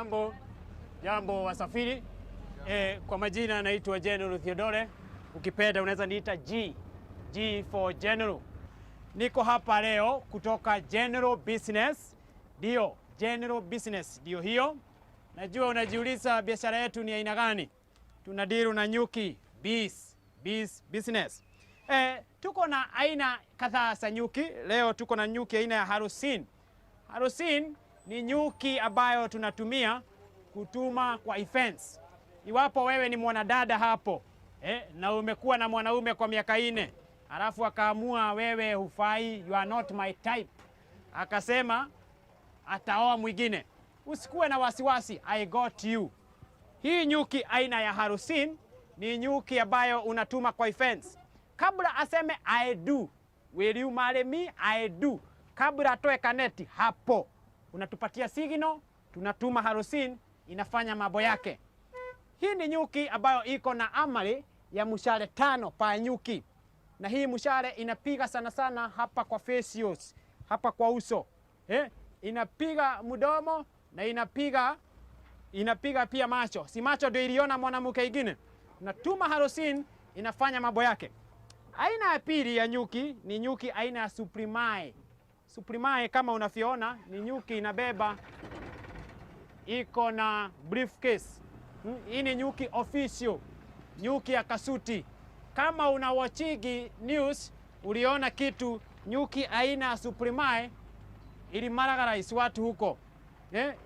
Jambo, jambo wasafiri. Kwa majina naitwa General Theodore, ukipenda unaweza niita G, G for General. Niko hapa leo kutoka General Business, ndio General Business ndio hiyo. Najua unajiuliza biashara yetu ni aina gani? Tunadiru na nyuki, bees, bees business. Tuko na aina kadhaa za nyuki. Leo tuko na nyuki aina ya harusin. Harusin ni nyuki ambayo tunatumia kutuma kwa events. Iwapo wewe ni mwanadada hapo na umekuwa na mwanaume kwa miaka 4, alafu akaamua wewe hufai, you are not my type, akasema ataoa mwingine, usikuwe na wasiwasi, I got you. Hii nyuki aina ya harusin ni nyuki ambayo unatuma kwa events. Kabla aseme I do, will you marry me? I do. Kabla atoe kaneti hapo, unatupatia signal, tunatuma harusin, inafanya mambo yake. Hii ni nyuki ambayo iko na amali ya mshale 5 pa nyuki, na hii mshale inapiga sana sana hapa kwa facials, hapa kwa uso inapiga mdomo na inapiga pia macho. Si macho ndio iliona mwanamke ingine. Natuma harusin, inafanya mambo yake. Aina ya pili ya nyuki ni nyuki aina ya Supremae. Supremae kama unavyoona ni nyuki inabeba, iko na briefcase. Hii ni nyuki official, nyuki ya kasuti. Kama unawatchigi news uliona kitu nyuki aina ya Supremae ilimaraga watu huko.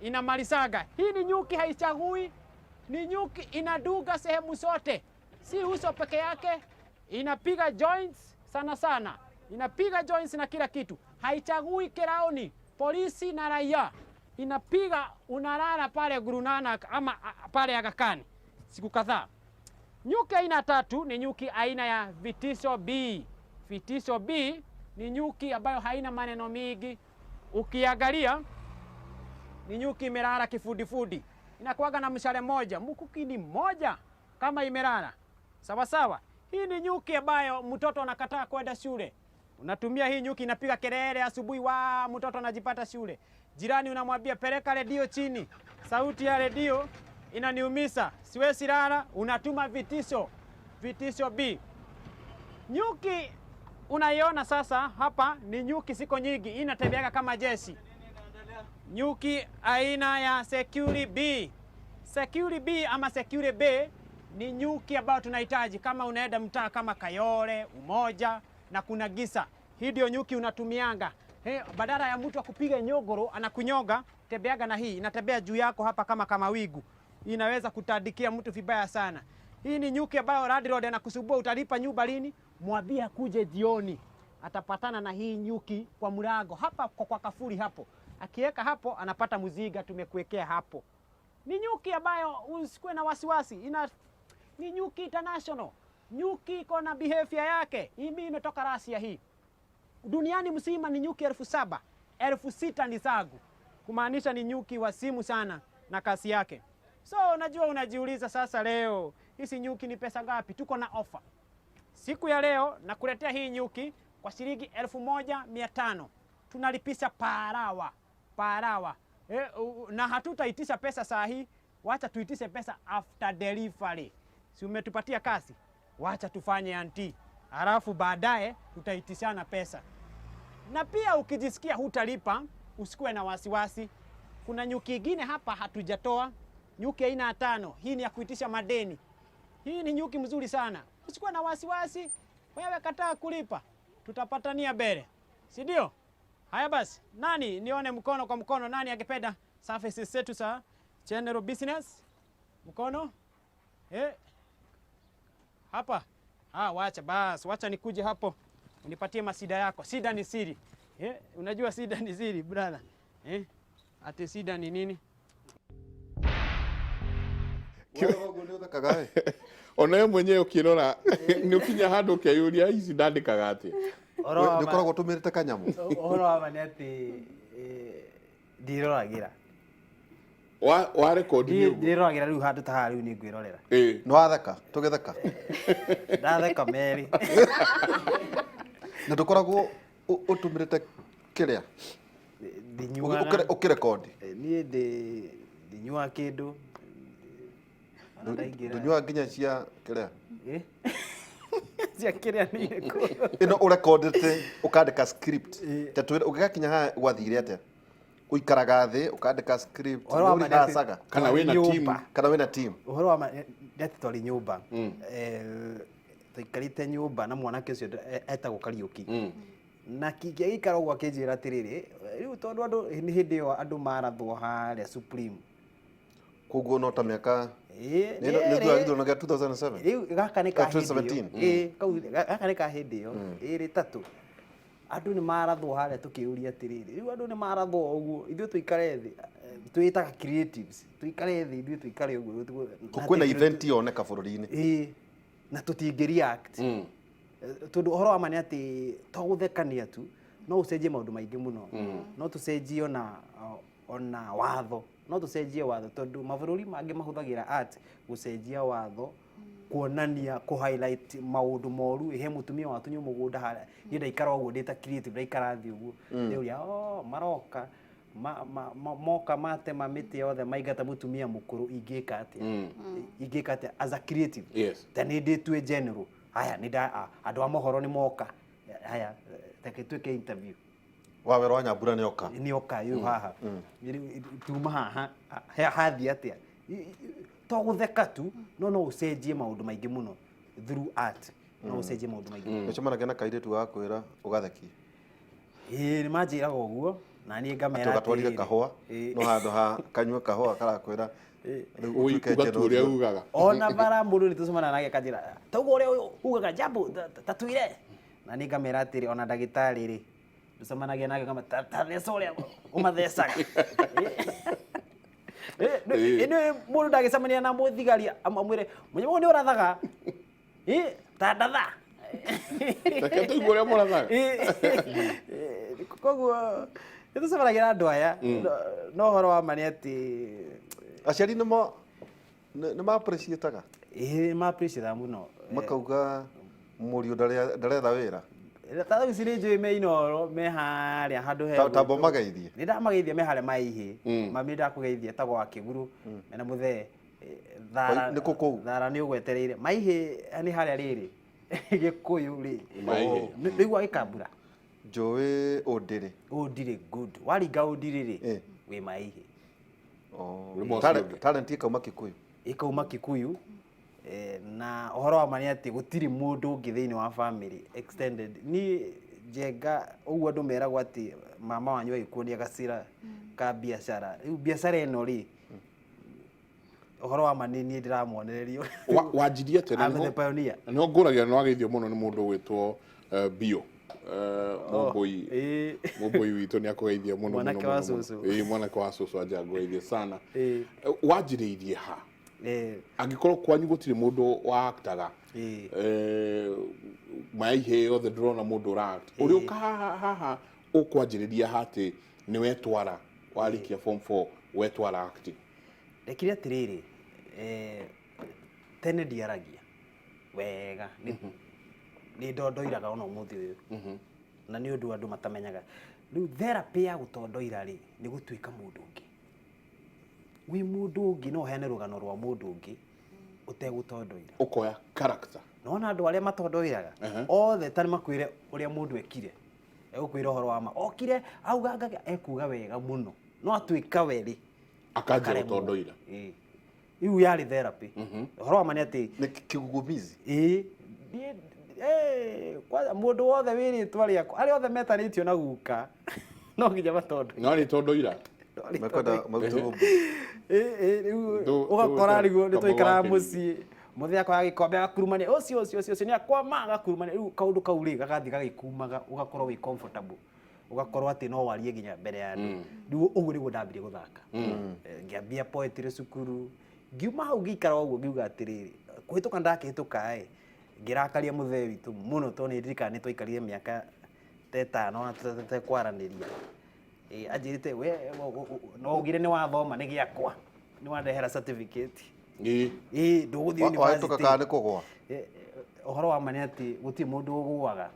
Inamalizaga. Hii ni nyuki haichagui, ni nyuki inaduga sehemu zote, si uso peke yake, inapiga joints sana sana, inapiga joints na kila kitu, haichagui kiraoni, polisi na raia, inapiga unalala pale Gurunana ama pale Aga Khan siku kadhaa. Nyuki aina tatu ni nyuki aina ya Vitisho B. Vitisho B ni nyuki ambayo haina maneno mingi. Ukiangalia ni nyuki imelala kifudifudi, inakuwaga na mshale moja, mkuki ni moja kama imelala sawa sawa. Hii ni nyuki ambayo mtoto anakataa kwenda shule. Unatumia hii nyuki, inapiga kelele asubuhi, wa mtoto anajipata shule. Jirani unamwambia peleka redio chini, sauti ya redio inaniumisa, siwezi lala. Unatuma vitisho, Vitisho B. Nyuki unaiona sasa hapa ni nyuki, siko nyingi, inatembeaga kama jeshi. Nyuki aina ya Security B. Security B ama Security B ni nyuki ambayo tunahitaji kama unaenda mtaa kama Kayole, Umoja na kuna gisa. Hii ndio nyuki unatumianga. Hey, badala ya mtu akupiga nyogoro anakunyoga, tembeaga na hii, inatembea juu yako hapa kama wigu. Inaweza kutandikia mtu vibaya sana. Hii ni nyuki ambayo landlord anakusumbua, utalipa nyumba lini? Mwambie akuje jioni. Atapatana na hii nyuki kwa mlango hapa kwa kafuri hapo. Akiweka hapo anapata mziga tumekuwekea hapo. Ni nyuki ambayo usikuwe na wasiwasi. Ni nyuki international. Nyuki iko na behavior yake. Hii mimi imetoka Russia hii. Duniani mzima ni nyuki 7,000. 6,000 ni zangu. Kumaanisha ni nyuki wasimu sana na kasi yake. So unajua unajiuliza sasa leo hizi nyuki ni pesa ngapi? Tuko na offer. Siku ya leo nakuletea hii nyuki kwa shilingi 1,500. Tunalipisha parawa. Parawa. Na hatutaitisha pesa saa hii, wacha tuitishe pesa after delivery. Si umetupatia kazi? Wacha tufanye anti. Halafu baadaye tutaitishana pesa. Na pia ukijisikia hutalipa, usikuwe na wasiwasi. Kuna nyuki ingine hapa hatujatoa, nyuki aina ya 5. Hii ni ya kuitisha madeni. Hii ni nyuki mzuri sana. Usikuwe na wasiwasi, wewe kataa kulipa, tutapatania mbele. Si ndio? Haya basi, nani nione mkono kwa mkono, nani angependa services zetu za General Business? Mkono? Hapa. Wacha basi, wacha nikuje hapo. Unipatie masida yako. Sida ni siri. Unajua sida ni siri brother. Ati sida ni nini? Ona we mwenyewe ukirora ni ukinya handu ukeyuria ici ndandikaga atia. Ũhoro wa ma- Nĩ ũkoragwo ũtũmĩrĩte kanyamũ? Ũhoro wa ma nĩ atĩ, ndiroragĩra. Wa record nĩ ũguo? Ndiroragĩra rĩu handũ ta haha rĩu nĩ ngwĩrorera. Nĩ watheka? Tũgĩtheka? Ndatheka merĩ. Na ndũkoragwo ũtũmĩrĩte kĩrĩa? Ndinyuaga. Ũkĩrekondi? Niĩ ndĩ Ndinyuaga kĩndũ. Ona ndaingĩra. Ndũnyuaga nginya cia kĩrĩa? Eh? Cia kĩrĩa nĩ irĩkũ? Ĩno ũrekondete ũkandĩka script. Ta twĩre ũgĩgakinya haha gwathire atĩa? Ũikaraga thĩ ũkandĩka script, Ũhoro wa ma nĩ atĩ- nĩũrihacaga? Kana wĩna team? Nyũmba. Kana wĩna team? Ũhoro wa ma nĩ atĩ twarĩ nyũmba. Twaikarĩte nyũmba na mwanake ũcio etagwo Kariũki. Na kĩngĩgĩikara ũguo akĩnjĩra atĩrĩrĩ, rĩu tondũ andũ nĩ hĩndĩ ĩyo andũ marathwo harĩa Supreme. Koguo no ta mĩaka Ĩĩ, nĩ nĩ thutha wa ĩrĩ. gĩthurano gĩa 2007. Rĩu gaka nĩ ka Eh, hĩndĩ ĩyo. 2017. Ĩĩ, kau gaka nĩ ka hĩndĩ ĩyo. Ĩrĩ tatũ. Andũ nĩ marathwo harĩa tũkĩũria atĩrĩrĩ, rĩu andũ nĩ marathwo ũguo, ithuĩ tũikare thĩ, twĩtaga creatives, tũikare thĩ ithuĩ tũikare ũguo. Kwĩna event yoneka bũrũri-inĩ. Ĩĩ, na tũtingĩ react. Tondũ ũhoro wa ma nĩ atĩ to gũthekania tu, no ũcenjie maũndũ maingĩ mũno. No tũcenjie ona watho, no tũcenjie watho tondũ mabũrũri mangĩ mahũthagĩra art gũcenjia watho, kuonania, kũ highlight maũndũ moru. He mũtumia watunywo mũgũnda harĩa, niĩ ndaikara ũguo ndĩ ta creative, ndaikara thĩ ũguo ndĩũria, oh, maroka moka matema mĩtĩ yothe maingata mũtumia mũkũrũ, ingĩka atĩa? Ingĩka atĩa as a creative? Ta nĩ ndĩtue general, haya nĩ andũ a mohoro nĩ moka, haya reke twĩke interview. Wawerũ wa Nyambura nĩ oka. Nĩ oka rĩu haha. Rĩu tuma haha hathiĩ atĩa? To gũtheka tu, no no ũcenjie maũndũ maingĩ mũno through art, no ũcenjie maũndũ maingĩ mũno. Ũcemanagia na kairĩtu gakwĩra ũgathekie. Ĩĩ, nĩ manjĩraga ũguo na niĩ ngamera Atĩ ũgatwarire atĩrĩrĩ. kahũa, Ĩĩ. no handũ ha kanyue kahũa karakwĩra rĩu Ui, ũtuĩke ugatua general. ũrĩa ugaga. Ona bara mũndũ nĩ tũcemanagia nake akanjĩra tauga ũrĩa ugaga jambo ta twĩre, na niĩ ngamera atĩrĩ, ona ndagĩtarĩ rĩ tũcemanagia nake ngama ta theca ũrĩa ũmathecaga. Ĩĩ, mũndũ ndangĩcemania na mũthigari amwĩre mũnyamũ ũyũ nĩ ũrathaga. Ĩĩ, ta ndatha. Reke tũigue ũrĩa mũrathaga. Ĩĩ, koguo nĩ tũcemanagia na andũ aya, no ũhoro wa ma nĩ atĩ Aciari nĩmo nĩ ma appreciate-aga? Ĩĩ, ma appreciate mũno. Makauga mũriũ ndaretha wĩra. Ta thau ici nĩ njũĩ me Inooro, me harĩa handũ he Tamba ũmageithie. Nĩ ndamageithia me harĩa Maihĩ. Mami ndakũgeithia, etagwo wa Kĩguru, mena mũthee. Thara, Nĩ kũ kũu? Thara nĩ ũgwetereire. Maihĩ nĩ harĩa rĩrĩ. Gĩkũyũ rĩ. Maihĩ. Nĩ ũiguaga gĩkambura? Njũĩ Ũndĩrĩ. Ũndirĩ, good. Waringa Ũndirĩ rĩ, wĩ Maihĩ. Oh. Ũrĩ mũciĩ ũngĩ. Talent ĩkauma Kikuyu. Ĩkauma Kikuyu. Na ũhoro wa ma nĩ atĩ gũtirĩ mũndũ ũngĩ thĩinĩ wa family extended. Niĩ Njenga ũguo andũ meragwo atĩ mama wanyu agĩkuonia gacĩra ka biacara. Rĩu biacara ĩno rĩ, ũhoro wa ma nĩ niĩ ndĩramuonererio. Wanjirie atĩa? I'm the pioneer. Na nĩho ngũragia nĩ wageithio mũno nĩ mũndũ ũgwĩtwo Bio. Mũmbũi. Mũmbũi witũ nĩ akũgeithia mũno, mũno, Mwanake wa mũno, mũno. cũcũ. Ĩĩ, mwanake wa cũcũ anja ngũgeithie sana. Wanjĩrĩirie ha? Angĩkorwo kwanyu gũtirĩ mũndũ wa actaga, Maihĩ yothe ndĩrona mũndũ ũra act. Ũrĩũka haha, haha ũkwanjĩrĩria ha atĩ nĩ wetwara, warĩkia form 4 wetwara acting? Ndekire atĩrĩrĩ, tene ndiaragia wega, nĩ ndondoiraga ona ũmũthĩ ũyũ. Na nĩ ũndũ andũ matamenyaga. Rĩu therapy ya gũtondoira rĩ, nĩ gũtuĩka mũndũ ũngĩ. Wĩ mũndũ ũngĩ no ũheane rũgano rwa mũndũ ũngĩ ũtegũtondoira. Ũkoya character. Nona andũ arĩa matondoiraga, othe ta nĩmakwĩre ũrĩa mũndũ ekire. Egũkwĩra ũhoro wa ma. Okire, auga ngage, ekuga wega mũno. No atuĩka we rĩ, Akanjia akaremwo. gũtondoira. Ĩĩ. Rĩu yarĩ therapy. Ũhoro wa ma nĩ atĩ Nĩ kĩgugumizi. Ĩĩ. Niĩ, kwanza mũndũ wothe wĩrĩtwa rĩakwa, arĩa othe metanĩtio na guka, no nginya matondoire. No nĩ tondoira. Mekwenda marute rũmbu. Ĩĩ, rĩu ũgakora rĩu nĩ twaikaraga mũciĩ, mũthee akoya gĩkombe agakurumania, ũcio, ũcio, ũcio, ũcio nĩ akwama agakurumania. Rĩu kaũndũ kau rĩ, gagathiĩ gagĩkumaga, ũgakorwo wĩ comfortable. Ũgakorwo atĩ no warie nginya mbere ya andũ. Rĩu ũguo nĩguo ndambirie gũthaka. Ngĩambia poetry cukuru. Ngiuma hau ngĩikara ũguo ngiuga atĩrĩrĩ, kũhĩtũka ndakĩhĩtũka ĩ, ngĩrakaria mũthee witũ mũno tondũ nĩ ndirikanaga nĩ twaikarire mĩaka ta ĩtano ona tũtekwaranĩria. Anjĩrĩte, we, no ugire nĩ wathoma nĩ gĩakwa, nĩ wandehera certificate. Ĩĩ, ndũgũthiĩ Wahĩtũka university. kana nĩ kũgũa? Ũhoro wa ma nĩ atĩ gũtirĩ mũndũ ũgũaga.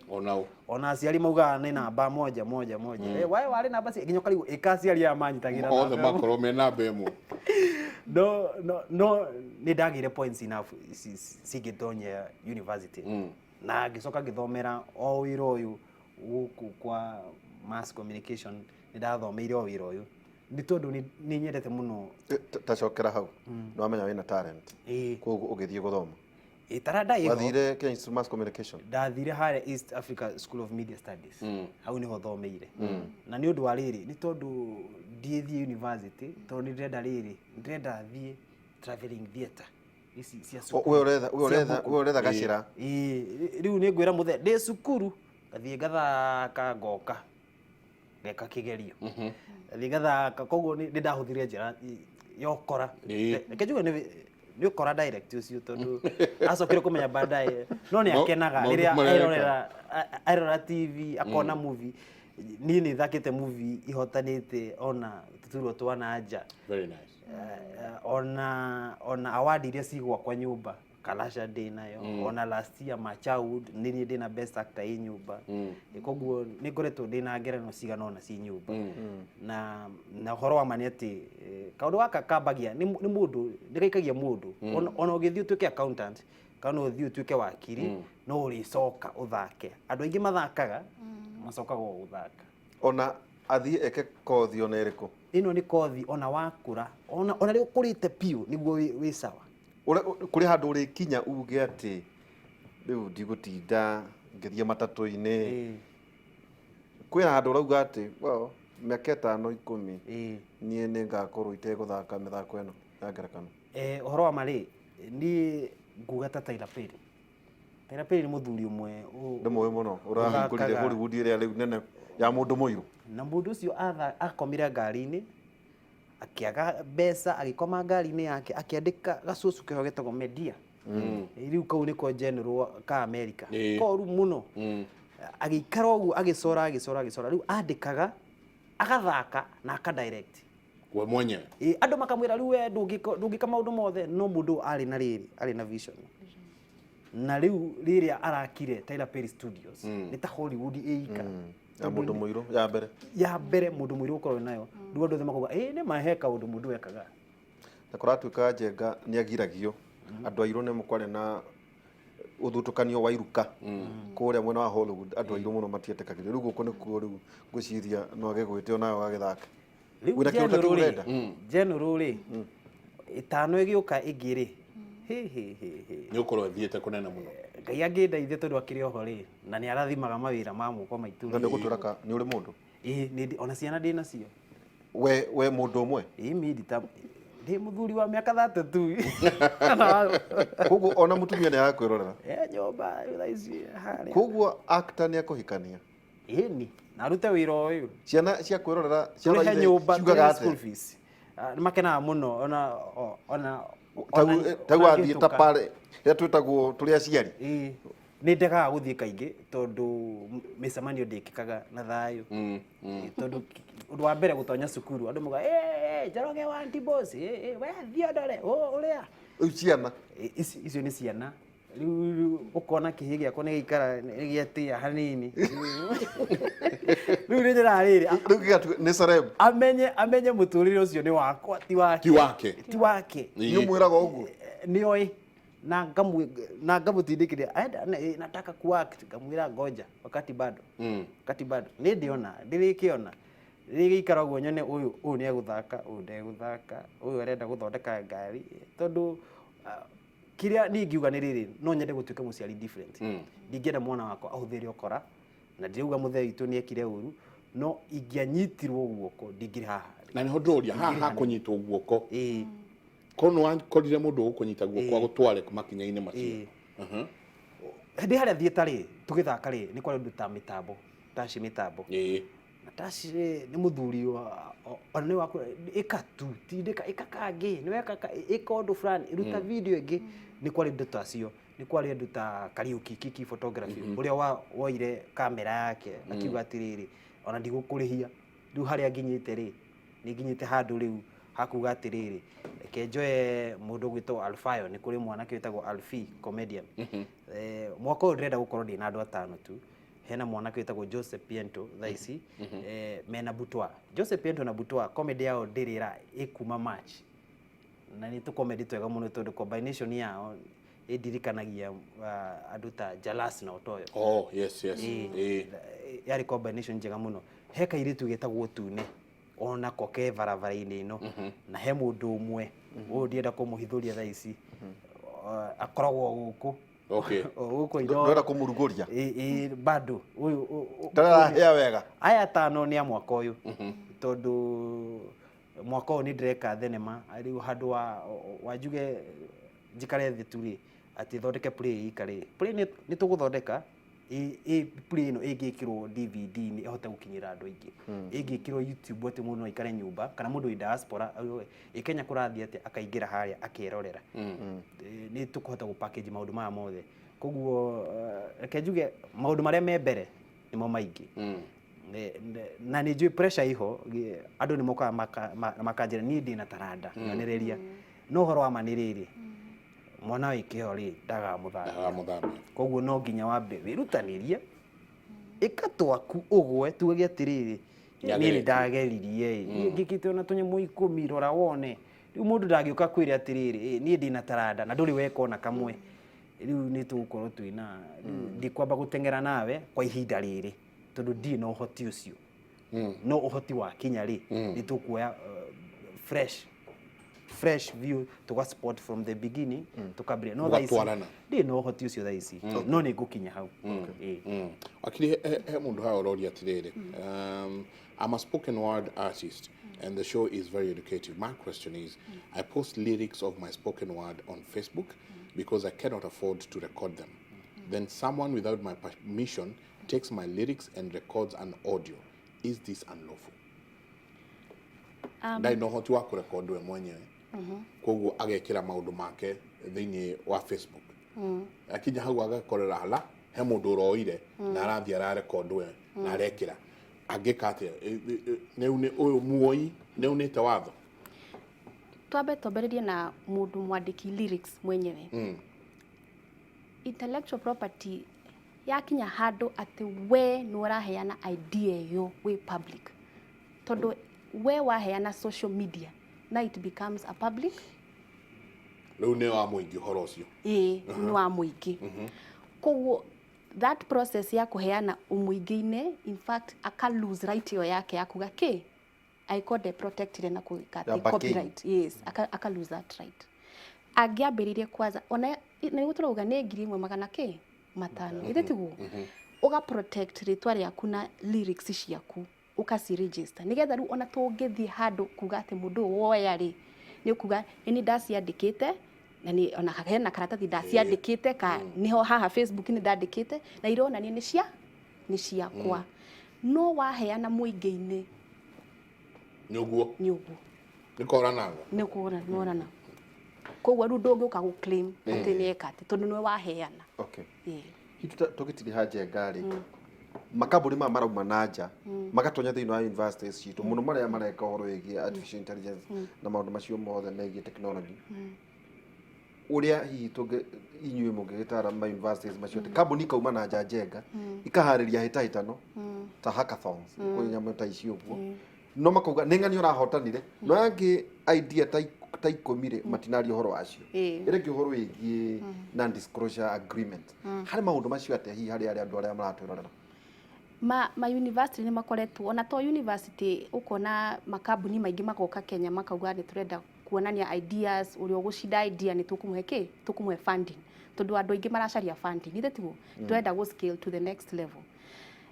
Onao. Ona aciari maugaga nĩ namba moja moja moja. Eh, wae warĩ namba nginya ũkarigwo ĩka aciari aya manyitagĩra othe namba ĩmwe. Makorwo me namba ĩmwe. No, no, no, nĩ ndagĩire points enough cingĩtonyia university na ngĩcoka ngĩthomera o wĩra ũyũ gũkũ kwa mass communication. Nĩ ndathomeire o wĩra ũyũ nĩ tondũ nĩ nyendete mũno. Tacokera hau, nĩ wamenya wĩna talent. Ĩĩ. Koguo ũgĩthiĩ gũthoma. Ĩ, taranda ĩho. Wathire Kenya Institute of Mass Communication? Ndathire harĩa East Africa School of Media Studies. Hau niho thomeire na nĩ ũndũ wa rĩrĩ, nĩ tondũ ndiĩthiĩ university tondũ nĩ ndĩrenda rĩrĩ, ndĩrenda thiĩ traveling theatre ici cia cukuru, We ũretha we cia ũretha gũkũ. we ũretha gacĩra. Ĩĩ, rĩu nĩ ngwĩra mũthee ndĩ cukuru ngathiĩ ngathaka, ngoka ngeka kĩgerio, ngathiĩ ngathaka. Koguo nĩ ndahũthire njĩra ya ũkora. Reke njuge nĩ ũkora direct ũcio, tondũ acokire kũmenya baadaye no nĩ akenaga maũndũ rĩrĩa marĩa erorera TV akona movie. Niĩ nĩ thakĩte movie ihotanĩte ona tũturwa twa na nja. Very nice. Ona award iria ci gwakwa nyũmba, Kalasha ndĩ nayo. Ona last year Machaud nĩ niĩ ndĩna best actor ĩ nyũmba. Koguo nĩ ngoretwo ndĩna ngerenwa cigana ũna ci nyũmba. Na ũhoro wa ma nĩ atĩ kaũndũ gaka kambagia nĩ mũndũ, nĩ gaikagia mũndũ. Ona ũgĩthiĩ ũtuĩke accountant kana ũthiĩ ũtuĩke wakiri, no ũrĩcoka ũthake. Andũ aingĩ mathakaga macokaga o gũthaka. Ona athiĩ eke kothi ona ĩrĩkũ? Ĩno nĩ kothi ona wakũra, ona rĩu ũkũrĩte biũ nĩguo wĩ sawa. Kũrĩ handũ ũrĩkinya uge atĩ rĩu ndigũtinda ngĩthiĩ matatũ-inĩ? Kwĩna handũ ũrauga atĩ, well, mĩaka 5, 10, niĩ nĩ ngakorwo itegũthaka mĩthako ĩno ya ngerekano? Ũhoro wa ma rĩ, niĩ nguga ta Tyler Perry. Tyler Perry nĩ mũthuri ũmwe Ndĩmũĩ mũno, ũrahingũrire Hollywood ĩrĩa rĩu nene ya mũndũ mũirũ. Na mũndũ ũcio akomire ngari-inĩ, akĩaga mbeca, agĩkoma ngari-inĩ yake, akĩandĩka gacũcũ keho getagwo Media. Rĩu kau nĩko general ka America. Koru mũno. Agĩikara ũguo, agĩcora, agĩcora, agĩcora, rĩu andĩkaga, agathaka na aka direct. We mwenyewe. Ĩ, andũ makamwĩra rĩu we ndũngĩka maũndũ mothe, no mũndũ arĩ na rĩrĩ, arĩ na vision, na rĩu rĩrĩa arakire Tyler Perry Studios nĩ ta Hollywood ĩika. Ya mũndũ mũirũ ya mbere. Ya mbere mũndũ mũirũ gũkorwo nayo. Rĩu andũ othe makauga ĩ nĩ mahe kaũndũ mũndũ ekaga. Na kũratuĩka Njenga nĩ agiragio andũ airũ, nĩ kwarĩ na ũthutũkanio wa iruka kũrĩa mwena wa Hollywood, andũ airũ mũno matietĩkagĩrio. Rĩu gũkũ nĩkuo rĩu ngwĩciria no agĩgwĩte onawe ũgagĩthaka. Rĩu Wĩna kĩndũ ta kĩu General rĩ, ũrenda? General rĩ, 5 ĩgĩũka ĩngĩ rĩ, hĩ hĩ hĩ hĩ. Nĩ ũkorwo athiĩte kũnene mũno. Ngai angĩndeithia, tondũ akĩrĩ oho rĩ, na nĩ arathimaga mawĩra ma moko maitũ. Na nĩ ũgũtwĩra ka nĩ ũrĩ mũndũ? Ĩĩ, ona ciana ndĩ nacio. We mũndũ ũmwe? Ĩĩ, mi ndita ndĩ mũthuri wa mĩaka 32. Koguo ona mũtumia nĩ arakwĩrorera? E nyũmba thaa ici harĩa. Koguo actor nĩ akũhikania? Ĩni, na arute wĩra ũyũ. Ciana cia kwĩrorera ciarora Tũrĩhe ithe nyũmba, ciugaga tũrĩhe school atĩa? fees. Ah, nĩ makenaga mũno ona Tau ona wathiĩ ta ngĩhĩtũka. pare rĩrĩa twĩtagwo tũrĩ aciari. Ĩĩ, nĩ ndegaga gũthiĩ kaingĩ tondũ mĩcemanio ndĩkĩkaga na thayũ. Ĩĩ, tondũ ũndũ wa mbere gũtonya cukuru andũ mauga, "Eh, Njoroge wa Aunty Boss, eh, eh, we thiĩ ũndore ũrĩa." Rĩu ciana? Ĩ, icio nĩ ciana. Rĩu ũkona kĩhĩ gĩakwa nĩ gĩikara nĩ gĩatĩa hanini. Rĩu nĩ njĩra rĩrĩ Rĩu gĩgatuĩka nĩ celeb. Amenye mũtũrĩre ũcio nĩ wakwa, ti wake. Ti wake. Ti wake. Nĩ ũmwĩraga ũguo? Nĩ oĩ na ngamũtindĩkĩria aenda nataka kuact, ngamwĩra ngoja, wakati bado, wakati bado. Nĩ ndĩona ndĩrĩkĩona rĩgĩikara ũguo nyone ũyũ nĩ egũthaka, ũyũ ndegũthaka, ũyũ arenda gũthondeka ngari, tondũ kĩrĩa niĩ ingiuga nĩ rĩrĩ, no nyende gũtuĩka mũciari different. Ndingĩenda mwana wakwa ahũthĩre ũkora, na ndirauga mũthee witũ nĩ ekire ũru, no ingĩanyitirwo guoko ndingĩrĩ haha. Na nĩho ndĩroria haha hakũnyitwo guoko. Ĩĩ. Korwo nĩ wakorire mũndũ ũgũkũnyita guoko agũtware makinya-inĩ macio. Ĩĩ. Ndĩ harĩa theatre rĩ, tũgĩthaka rĩ, nĩ kwarĩ ũndũ ta mĩtambo, taci mĩtambo. Na taci rĩ, nĩ mũthuri wa ona nĩ wakũ ĩka tu tindĩka ĩka kangĩ nĩ weka ĩka ũndũ fulani, ruta video ĩngĩ. Nĩ kwarĩ andũ ta acio, nĩ kwarĩ andũ ta Kariuki Kiki Photography, ũrĩa woire kamera yake akiuga atĩrĩrĩ, ona ndigũkũrĩhia. Rĩu harĩa nginyĩte rĩ, nĩ nginyĩte handũ rĩu hakuga atĩrĩrĩ, reke njoe mũndũ ũgwĩtwo Alfayo. Nĩ kũrĩ mwanake wĩtagwo Alfi comedian. Mwaka ũyũ ndĩrenda gũkorwo ndĩna andũ atano tu. Hena mwanake wĩtagwo Joseph Piento thaa ici, mena Butwa. Joseph Piento na Butwa, comedy yao ndĩrĩra ĩkuma March, na nĩ tũ comedy twega mũno tondũ combination yao ĩndirikanagia andũ ta Jalas na Otoyo. Oh, yes. Yarĩ combination njega mũno. He kairĩtu getagwo Tune, onako ke barabara-inĩ ĩno, na he mũndũ ũmwe ũyũ ndienda kũmũhithũria thaa ici, akoragwo gũkũ. O gũkũ Inooro. Ndwenda kũmũrugũria. Ĩ, bado ũyũ Ndarahĩa wega. Aya atano nĩ a mwaka ũyũ, tondũ mwaka ũyũ nĩ ndĩreka thenema. Rĩu handũ wa njuge njikare thĩ tu rĩ, atĩ thondeke play ika rĩ, play nĩ tũgũthondeka ĩ play ĩno ĩngĩkĩrwo DVD-inĩ ĩhote gũkinyĩra andũ aingĩ, ĩngĩkĩrwo YouTube atĩ mũndũ no aikare nyũmba kana mũndũ wĩ diaspora auge, ĩ Kenya kũrathiĩ atĩa, akaingĩra harĩa akerorera. Nĩ tũkũhota gũ package maũndũ maya mothe. Koguo reke njuge maũndũ marĩa me mbere nĩmo maingĩ. Na nĩ njũĩ pressure iho, andũ nĩ mokaga makanjĩra niĩ ndĩna taranda nyonereria, no ũhoro wa ma nĩ rĩrĩ, mwana wĩ kĩo rĩ, ndagaga mũthambia. Ndagaga mũthambia. Koguo no nginya wambe wĩrutanĩrie, ĩka twaku ũgwe, tuge atĩrĩrĩ, niĩ nĩ ndageririe ĩ, niĩ ngĩkĩte ona tũnyamũ 10, rora wone. Rĩu mũndũ ndangĩũka kwĩre atĩrĩrĩ, niĩ ndĩna taranda na ndũrĩ weka ona kamwe. Rĩu nĩ tũgũkorwo twĩna, rĩu ndikwamba gũteng'era nawe kwa ihinda rĩrĩ tondũ ndirĩ na ũhoti ũcio. No ũhoti wakinya rĩ, nĩ tũkuoya fresh view, tuga spot from the beginning, tukambĩrĩria. No thaa ici Mũgatwarana. ndirĩ na ũhoti ũcio thaa ici, no nĩ ngũkinya hau. Wakiri, he mũndũ haha ũroria atĩrĩrĩ, I'm a spoken word artist and the show is very educative. My question is, I post lyrics of my spoken word on Facebook because I cannot afford to record them. Then someone without my permission takes my lyrics and records an audio. Is this unlawful? Ndarĩ na ũhoti wa kũrekondi we mwenyewe, koguo agekĩra maũndũ make thĩinĩ wa Facebook. Akinya hau agakorera hala he mũndũ ũroire na arathiĩ ararekondi we na arekĩra. Angĩka atĩa? Nĩ ũyũ muoi nĩ unĩte watho? Twambe twambĩrĩrie na mũndũ mwandĩki lyrics mwenyewe. Intellectual property yakinya handũ atĩ we nĩ ũraheana idea ĩyo wĩ public, tondũ we waheana social media, now it becomes a public. Rĩu nĩ wa mũingĩ ũhoro ũcio. Ĩĩ, nĩ wa mũingĩ. Koguo that process ya kũheana ũmũingĩ-inĩ, in fact aka lose right ĩyo yake ya kuga kĩ angĩkorwo protected na kũĩka Ya atĩ backing. Copyright, yes, aka lose that right. Angĩambĩrĩirie kwanza ona nĩguo tũrauga nĩ 1500 kĩ matano, ithe tiguo ũga protect rĩtwa rĩaku na lyrics ciaku, ũkaci register nĩgetha rĩu ona tũngĩthiĩ handũ kuga atĩ mũndũ ũyũ woya rĩ, nĩ ũkuga nĩ niĩ ndaciandĩkĩte, na nĩ ona hena karatathi ndaciandĩkĩte ka nĩho haha Facebook nĩ ndandĩkĩte na ironania nĩ ciakwa. No waheana mũingĩ-inĩ, Nĩ ũguo. Nĩ ũguo. Nĩ korananga. Nĩ kũrana. Koguo rĩu ndũngĩũka gũ claim atĩ nĩ eka atĩ tondũ nĩwe waheana. Okay. Hihi tũgĩtiriha njenga rĩ, makambuni maya marauma na nja magatonya thĩinĩ wa universities citũ mũno, marĩa mareka ũhoro wĩgiĩ artificial intelligence na maũndũ macio mothe megiĩ technology, ũrĩa hihi tũngĩ inyuĩ mũngĩgĩtara ma universities macio atĩ kambuni ikauma na nja njenga ikaharĩria hĩtahĩtano ta hackathons, kwĩ nyamũ ta ici ũguo, no makauga nĩ ng'ani ũrahotanire, no angĩ idea ta 10 rĩ, matinaria ũhoro wacio. Ĩrĩ ũhoro wĩgiĩ non disclosure agreement harĩ maũndũ macio atĩa, hihi harĩ arĩa andũ arĩa maratwĩrorera? Ma university nĩ makoretwo, ona to university, ũkona makambuni maingĩ magoka Kenya makauga nĩ tũrenda kuonania ideas, ũrĩa ũgũcinda idea nĩ tũkũmũhe kĩ, tũkũmũhe funding, tondũ andũ aingĩ maracaria funding, ithe tiguo tũrenda gũ scale to the next level.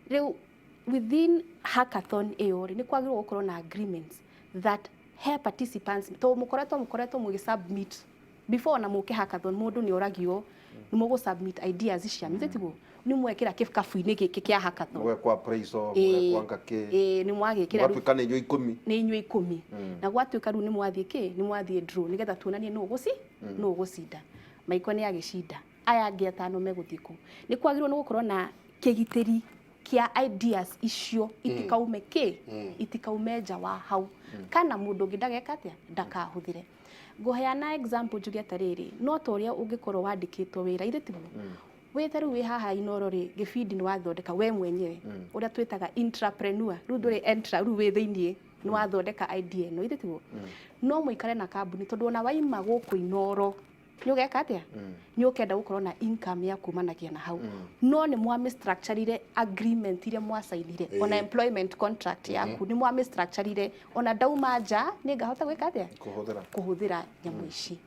Rĩu within hackathon ĩyo rĩ, nĩ kwagĩrĩirwo gũkorwo na agreements that he participants to mũkoretwo mũgĩ submit before ona mũke hackathon. Mũndũ nĩ oragio nĩ mũgũ submit ideas cianyu, ithe tiguo nĩ mwekĩra gĩkabu-inĩ gĩkĩ kĩa hackathon. Mũgekwo appraisal, mũgekwo anga kĩ. Ĩĩ, nĩ mwagĩkĩra rĩu. Mũgatuĩka nĩ inyuĩ 10. Nĩ inyuĩ 10, na gwatuĩka rĩu nĩ mwathiĩ kĩ, nĩ mwathiĩ draw nĩgetha tuonanie nũ ũgũcinda. Maiko nĩ agĩcinda, aya angĩ atano megũthiĩ kũ? Nĩ kwagĩrĩirwo nĩ gũkorwo na kĩgitĩri kĩa ideas icio itikaume kĩ, itikaume nja wa hau, kana mũndũ ũngĩ ndageka atĩa, ndakahũthĩre. Ngũheana example njuge atĩrĩrĩ, no ta ũrĩa ũngĩkorwo wandĩkĩtwo wĩra, ithe tiguo? Wĩ ta rĩu wĩ haha Inoro rĩ, gĩbindi nĩ wathondeka we mwenyewe, ũrĩa twĩtaga intrapreneur. Rĩu ndũrĩ entra, rĩu wĩ thĩiniĩ nĩ wathondeka idea ĩno, ithe tiguo? No mũikare na kambuni, tondũ ona waima gũkũ Inoro nĩ ũgeka atĩa? Nĩ ũkenda gũkorwo na income ya kumanagia na hau. No nĩ mwamĩ-structure-ire agreement iria mwacainire, ona employment contract yaku nĩ mwamĩ-structure-ire, ona ndauma nja nĩ ngahota gwĩka atĩa? Kũhũthĩra. Kũhũthĩra nyamũ ici.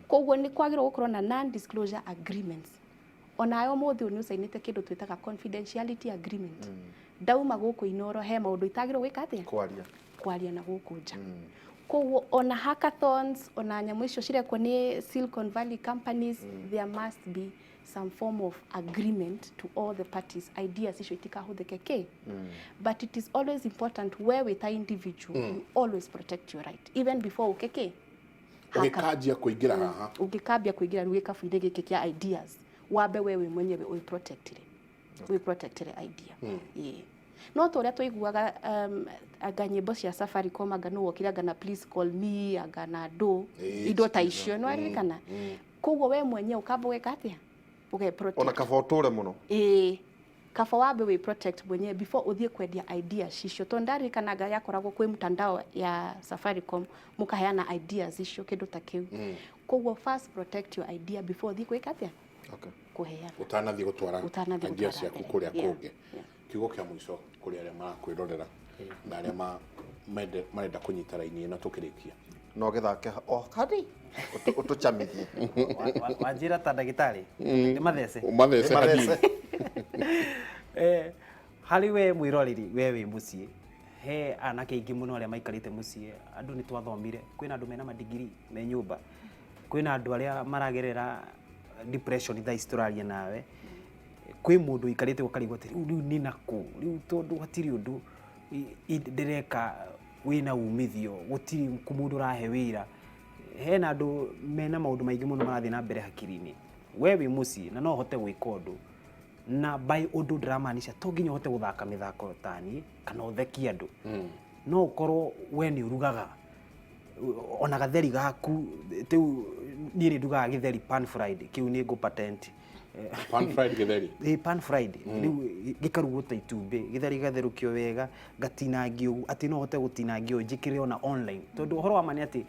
Koguo nĩ kwagĩrĩirwo gũkorwo na non disclosure agreements. Onawe ũmũthĩ ũyũ nĩ ũcainĩte kĩndũ twĩtaga confidentiality agreement. Ndauma gũkũ Inoro he maũndũ itagĩrĩirwo gwĩka atĩa? Kwaria. Kwaria na gũkũ nja. Koguo ona hackathons, ona nyamũ icio cirekwo nĩ Silicon Valley companies, there must be some form of agreement to all the parties, ideas icio itikahũthĩke kĩ. But it is always important we wĩ ta individual, you always protect your right even before ũke kĩ. Ũgĩkanjia kũingĩra haha. Ũngĩkambia kũingĩra rĩu gĩkabu-inĩ gĩkĩ kĩa ideas, wambe we wĩ mwenyewe ũĩ protectire idea. Ĩĩ, no ta ũrĩa tũiguaga anga nyĩmbo cia Safaricom, anga nũ wokire, anga na "Please call me", anga na ndũ indo ta icio, nĩ waririkana? Koguo we mwenyewe ũkamba ũgeka atĩa? Ũge protect. Ona kaba ũtũre mũno. Ĩĩ, kaba wambe wĩ protect mwenyewe before ũthiĩ kwendia ideas icio, tondũ ndaririkanaga yakoragwo kwĩ mtandao ya Safaricom, mũkaheana ideas icio, kĩndũ ta kĩu. Koguo first protect your idea before ũthiĩ gwĩka atĩa? Kũheana. Ũtanathiĩ gũtwara Ũtanathiĩ idea gũtwara ciaku mbere. kũrĩa kũngĩ. Kiugo kĩa mũico kũrĩ arĩa marakwĩrorera na arĩa marenda kũnyita raini ĩno tũkĩrĩkia. No gĩthake o kadi ũtũcamithie. Wanjĩra ta ndagĩtarĩ ndĩmathece. Ũmathece hanini. Mathece. Harĩ we mwĩroreri, we wĩ mũciĩ, he anake aingĩ mũno arĩa maikarĩte mũciĩ. Andũ nĩ twathomire, kwĩna andũ mena madigiri me nyũmba, kwĩna andũ arĩa maragerera depression thaa ici tũraria nawe, kwĩ mũndũ ũikarĩte ũkarigwo atĩ rĩu nĩ nakũ rĩu, tondũ hatirĩ ũndũ ndĩreka wĩna umithio, gũtirĩ mũndũ ũrahe wĩra. Hena andũ mena maũndũ maingĩ mũno marathiĩ na mbere hakiri-inĩ. We wĩ mũciĩ na no ũhote gwĩka ũndũ, na by ũndũ ndĩramaanisha to nginya ũhote gũthaka mĩthako ta niĩ kana ũthekie andũ. No ũkorwo we nĩ ũrugaga ona gatheri gaku. Rĩu niĩ nĩ ndugaga gĩtheri pan fried, kĩu nĩ ngũ patent. Pan fried gĩtheri. Ĩ, pan fried. Rĩu gĩkarugwo ta itumbĩ, gĩtheri gĩgatherũkio wega, ngatinangio ũguo atĩ no hote gũtinangio njĩkĩre ona online, tondũ ũhoro wa ma nĩ atĩ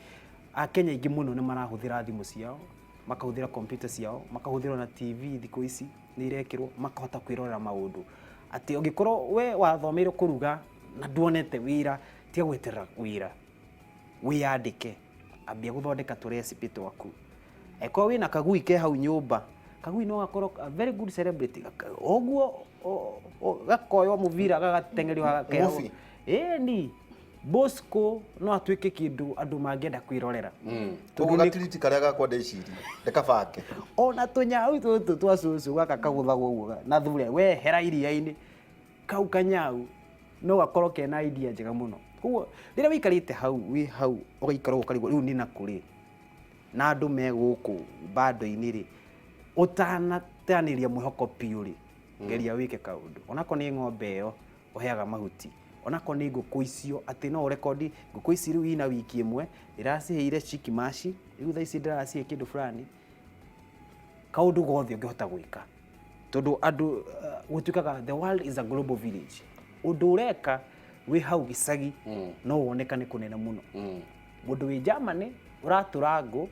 Akenya aingĩ mũno nĩ marahũthĩra thimũ ciao, makahũthĩra kompiuta ciao, makahũthĩra ona TV. Thikũ ici nĩ irekĩrwo, makahota kwĩrorera maũndũ. Atĩ ũngĩkorwo we wathomeire kũruga na nduonete wĩra, tiga gweterera wĩra, wĩyandĩke, ambia gũthondeka tũ recipe twaku. Angĩkorwo wĩna kagui ke hau nyũmba, kagui no gakorwo a very good celebrity. Ũguo gakoywo mũbira gagateng'erio gakerwo. Mũbi. Ĩni Bosco no atuĩke kĩndũ andũ mangĩenda kwĩrorera. Koguo gatiriti karĩa gakwa ndĩcirie ndĩkabange. Ona tũnyau tũtũ twa cũcũ gaka kagũthagwo ũguo na thure wehera iria-inĩ, kau kanyau no gakorwo kena idea njega mũno. Koguo rĩrĩa wĩikarĩte hau, wĩ hau ũgaikara ũguo ũkarigwo rĩu nĩ nakũ rĩ, na andũ me gũkũ bando-inĩ rĩ, ũtanateanĩria mwĩhoko biũ rĩ, geria wĩke kaũndũ, onakorwo nĩ ng'ombe ĩyo ũheaga mahuti, onakorwo nĩ ngũkũ icio, atĩ no ũrekondi ngũkũ ici rĩu ina wiki ĩmwe ndĩraciheire chiki maci, rĩu thaa ici ndĩracihe kĩndũ fulani, kaũndũ gothe ũngĩhota gwĩka, tondũ andũ gũtuĩkaga the world is a global village. Ũndũ ũreka wĩ hau gĩcagi no wonekane kũnene mũno. Mũndũ wĩ Germany ũratũra ngũ,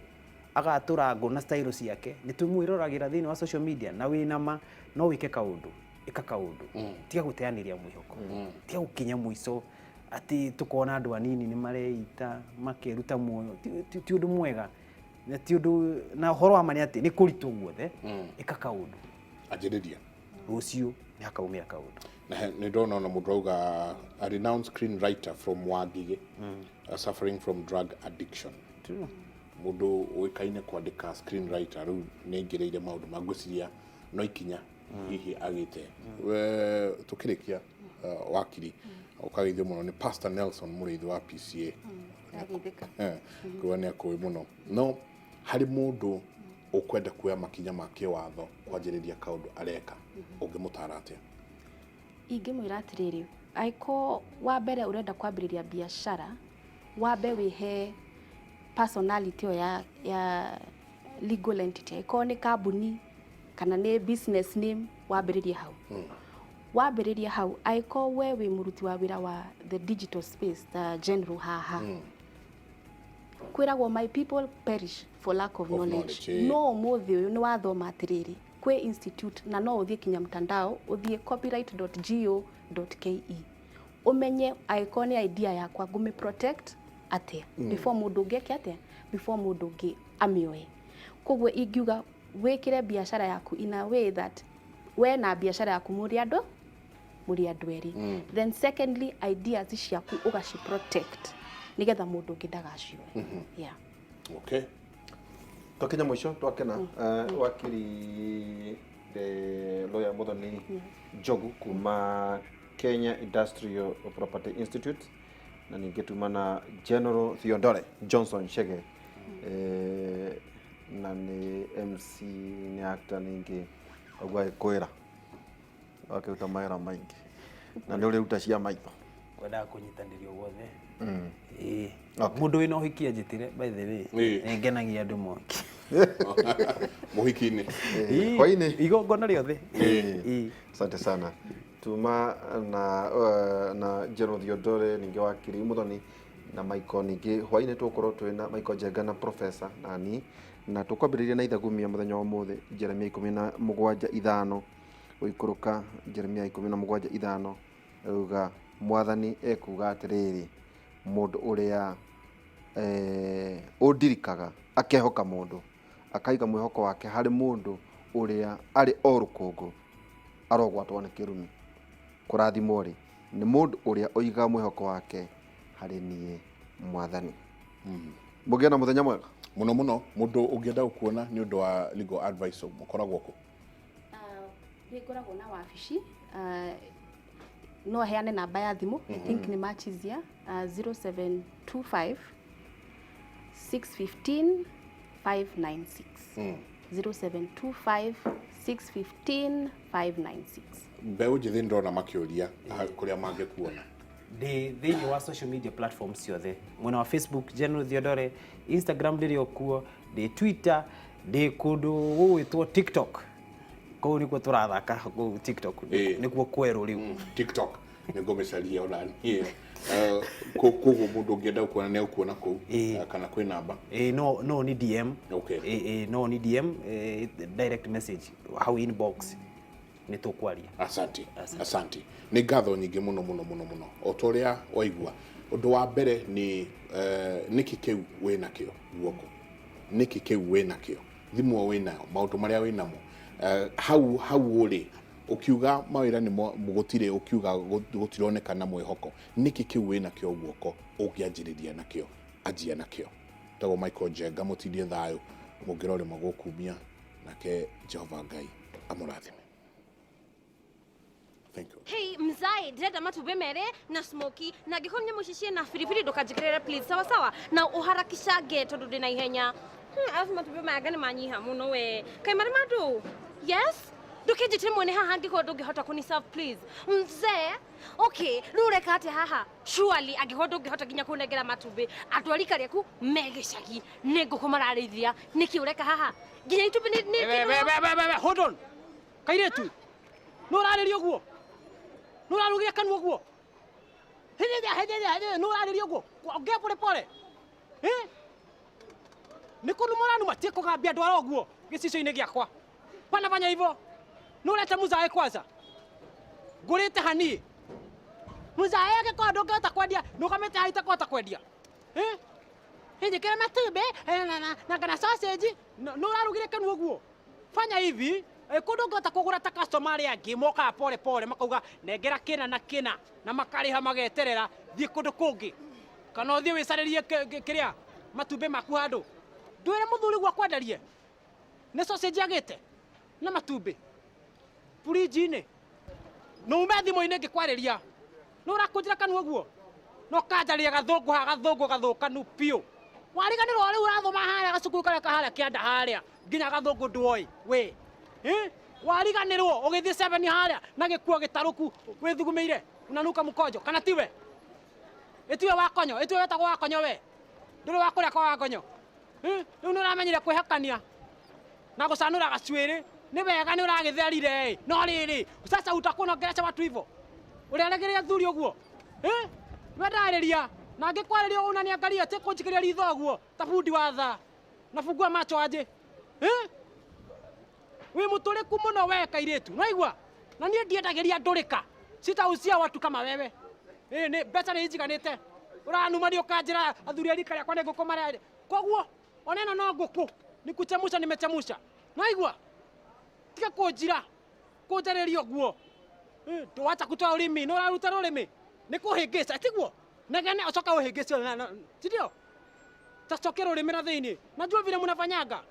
agatũra ngũ na style ciake, nĩ tũmwĩroragĩra thĩinĩ wa social media. Na wĩna ma no wĩke kaũndũ, ĩka kaũndũ, tiga gũteanĩria mwĩhoko, tiga gũkinya mũico atĩ tũkona andũ anini nĩ mareita makeruta muoyo. Ti ũndũ mwega na ti ũndũ na ũhoro wa ma nĩ atĩ nĩ kũritũ guothe. Ĩka kaũndũ. Anjĩrĩria. Rũciũ nĩ hakaumĩra kaũndũ. Na nĩ ndona ona mũndũ auga a renowned screenwriter from Wangigĩ suffering from drug addiction. Mũndũ ũĩkaine kwandĩka, screenwriter, rĩu nĩ aingĩrĩire maũndũ ma ngwĩciria no ikinya hihi agĩte. Tũkĩrĩkia, wakiri ũkageithio mũno nĩ Pastor Nelson Mũrĩithi wa PCA. Ndageithĩka. Kuga nĩ akũĩ mũno. No harĩ mũndũ ũkwenda kuoya makinya ma kĩwatho kwanjĩrĩria kaũndũ areka, ũngĩmũtara atĩa? Ingĩmwĩra atĩrĩrĩ, angĩkorwo wa mbere ũrenda kwambĩrĩria biacara, wambe wĩhe personality ĩyo ya legal entity, angĩkorwo nĩ kambuni. Kana nĩ business name, wambĩrĩrie hau. Wambĩrĩria hau, angĩkorwo we wĩ mũruti wa wĩra wa the digital space ta general haha, kwĩragwo, "My people perish for lack of Of knowledge." knowledge, eh. No ũmũthĩ ũyũ nĩ wathoma atĩrĩrĩ, kwĩ institute na no ũthiĩ kinya mtandao, ũthiĩ copyright.go.ke, ũmenye angĩkorwo nĩ idea yakwa, ngũmĩ protect atĩa before mũndũ ũngĩ eke atĩa, before mũndũ ũngĩ amĩoe. Koguo ingiuga wĩkĩre biacara yaku in a way that we na biacara yaku mũrĩ andũ erĩ. Then secondly, ideas ciaku ũgaci protect nĩgetha mũndũ ũngĩ ndagacioe, yeah. Okay. Twakinya mũico, twakena. Wakiri, the lawyer Muthoni Njogu kuma Kenya Industrial Property Institute, na ningĩ tuma na General Theodore Johnson Chege, na nĩ MC, nĩ actor, ningĩ ũguo agĩkwĩra akĩruta mawĩra maingĩ na nĩ ũrĩruta cia maitho. Kwendaga kũnyitanĩrio guothe. Ĩĩ. Mũndũ wĩna ũhiki anjĩtĩre, by the way. Nĩ ngenagia andũ mohiki. Mũhiki-inĩ. Ĩĩ, Hwaĩ-inĩ. Igongona rĩothe. Ĩĩ. Asante sana. Tuma na na General Theodore, ningĩ wakiri Muthoni na Michael. Ningĩ hwaĩ-inĩ tũgũkorwo twĩna Michael Njenga na professor nani, na tũkwambĩrĩria na ithagumia mũthenya wa ũmũthĩ, Jeremia 17:5 gũikũrũka. Jeremia 17:5 rauga, "Mwathani ekuga atĩrĩrĩ, mũndũ ũrĩa ũndirikaga akehoka mũndũ, akaiga mwĩhoko wake harĩ mũndũ ũrĩa arĩ o rũkũngũ, arogwatwo nĩ kĩrumi. Kũrathimwo rĩ, nĩ mũndũ ũrĩa ũigaga mwĩhoko wake harĩ niĩ Mwathani." Mũgĩe na mũthenya mwega. Mũno mũno. Mũndũ ũngĩenda gũkuona nĩ ũndũ wa legal advice, mũkoragwo kũ? Nĩ ngoragwo na wabici. No heane namba ya thimũ, I think nĩ much easier, 0725 615 596, 0725 615 596. Mbeũ njĩthĩ ndĩrona makĩũria kũrĩa mangĩkuona. Ndĩ thĩinĩ wa social media platforms ciothe. Mwena wa Facebook, General Theodore; Instagram ndĩrĩ o kuo, ndĩ Twitter, ndĩ kũndũ gũgwĩtwo TikTok. Kũu nĩkuo tũrathaka, kũu TikTok. Nĩkuo kwerũ rĩu. TikTok nĩ ngũmĩcaria ona niĩ. Koguo mũndũ ũngĩenda gũkuona nĩ egũkuona kũu? Kana kwĩ namba? Ĩĩ, no ni DM. Ĩĩ, no ni DM, direct message hau inbox, nĩ tũkwaria. Asante, asante. Nĩ ngatho nyingĩ mũno mũno mũno mũno. O ta ũrĩa waigua, ũndũ wa mbere nĩ nĩkĩ kĩu wĩ nakĩo guoko, nĩkĩ kĩu wĩ nakĩo, thimũ ĩyo wĩ nayo, maũndũ marĩa wĩ namo. Hau hau ũrĩ ũkiuga mawĩra nĩ gũtirĩ, ũkiuga gũtironekana mwĩhoko, nĩkĩ kĩu wĩ nakĩo guoko ũngĩanjĩrĩria nakĩo? Anjia nakĩo. Tagwo Michael Njenga, mũtindie thayũ, mũngĩrorĩma gũkumia nake Jehova Ngai amũrathime. Thank you. Hey, mzai, ndĩrenda matumbĩ merĩ na smoky, na angĩkorwo nyamũ ici ciĩna biribiri ndũkanjĩkĩrĩre, please. Sawa sawa, na ũharakishange tondũ ndĩna ihenya. Alafu matumbĩ maya anga nĩ manyiha mũno we. Kaĩ marĩ mandũ? Yes, ndũkĩnjĩtĩre mwene haha angĩkorwo ndũngĩhota kũni serve, please, mzee. Okay, rĩu ũreka atĩa haha? Surely angĩkorwo ndũngĩhota nginya kũnengera matumbĩ, andũ a rika rĩaku me gĩcagi nĩ ngũkũ mararĩithia, nĩkĩ ũreka haha nginya itumbĩ nĩ We, we, we, we, we, we, hold on. Kairĩtu, nĩ ũrarĩria ũguo? Nĩ ũrarugire kanua ũguo? Hĩndĩ hĩndĩ nĩ ũrarĩria ũguo? Ongea pole pole. Eh? Nĩ kũnuma ũranuma? Tie kũgambia ndwara ũguo gĩcicio-inĩ gĩakwa. Pana fanya hivyo. Nĩ ũrete mũzae kwanza. Ngũrĩte haniĩ. Mũzae angĩkorwo ndũngĩhota kwendia, ndũgamĩte haha itakũhota kwendia. Eh? Njĩkĩre matumbĩ na kana sausage, nĩ ũrarugire kanua ũguo? Fanya hivi, kũndũ ũngĩhota kũgũra ta customer arĩa angĩ mokaga pole pole, makauga nengera kĩna na kĩna, na makarĩha mageterera. Thiĩ kũndũ kũngĩ kana ũthiĩ wĩcarĩrie kĩrĩa matumbĩ maku handũ. Ndwĩre mũthuri gwakwa enderie nĩ sausage agĩte na matumbĩ burinji-inĩ, na ume thimũ-inĩ ngĩkwarĩria. Nĩ ũrakũnjĩra kanua ũguo no kanjaria gathũngũ haha, gathũngũ gathũkanu biũ. Wariganĩrwo rĩu ũrathoma harĩa gacukuru karĩa kaharĩa kĩanda harĩa, nginya gathũngũ ndũoĩ we. Eh? Wariganĩrwo ũgĩthiĩ seven harĩa na gĩkuo gĩtarũku wĩthugumĩire, unanuka mkonjo. Kana tiwe ĩtiwe wakonyo, ĩtiwe wetagwo wakonyo, we ndũrĩ wa kũrĩa kwa wakonyo. Eh? Rĩu nĩ ũramenyire kwĩhakania na gũcanũra gacuĩrĩ. Nĩ wega nĩ ũragĩtherire ĩ. No rĩrĩ, sasa utakuwa unaongelesha watu hivyo. Ũrĩaragĩria athuri ũguo. Eh? Wendarĩria na ngĩkwarĩria ũũ unaniangalia ti kũnjikĩria ritho ũguo ta bundi wa thaa. Nafungua macho aje. Eh? Wĩ mũtũrĩku mũno we kairĩtu. Naigua? Na niĩ ndiendagĩria ndũrĩka. Sitausia watu kama wewe. Ĩ nĩ mbeca nĩ injiganĩte. Ũranumania ũkanjĩra athuri a rika rĩakwa nĩ ngũkũ marĩa. Koguo ona ĩno no ngũkũ. Ni kuchemusha nimechemusha. Naigua? Tiga kũnjira. Kũnjarĩria ũguo. Wacha kutoa ulimi, no ũraruta rũrĩmĩ. Nĩ kũhĩngĩca, tiguo? Negene ũcoka ũhĩngĩce si ndio? Tacoke rũrĩmĩ na thĩinĩ. Najua vile mnafanyaga.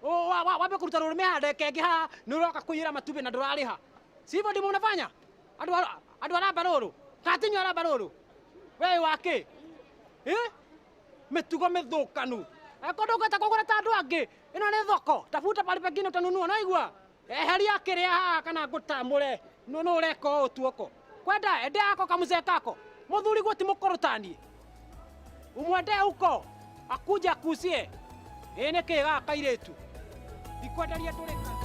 Wambe kũruta rũrĩmĩ haha ndeke ĩngĩ haha nĩ ũroka kũiyĩra matumbĩ na ndũrarĩha. Si hivyo ndivyo mnafanya? Andũ aramba rũrũ. Katinyo aramba rũrũ. We wa kĩ? Eh? Mĩtugo mĩthũkanu. Angĩkorwo ndũngĩhota kũgũra ta andũ angĩ, ĩno nĩ thoko. Tafuta pahali pengine utanunua, naigua? Eheria kĩrĩa haha kana ngũtamũre. No no ũreka ũũ tuoko. Kwenda ende yako kamzee kako. Mũthuri guo ti mũkũrũ taniĩ. Umwende huko akuja akusie. Ĩ nĩ kĩ gaka kairĩtu? Ndikwenderia ndũrĩka.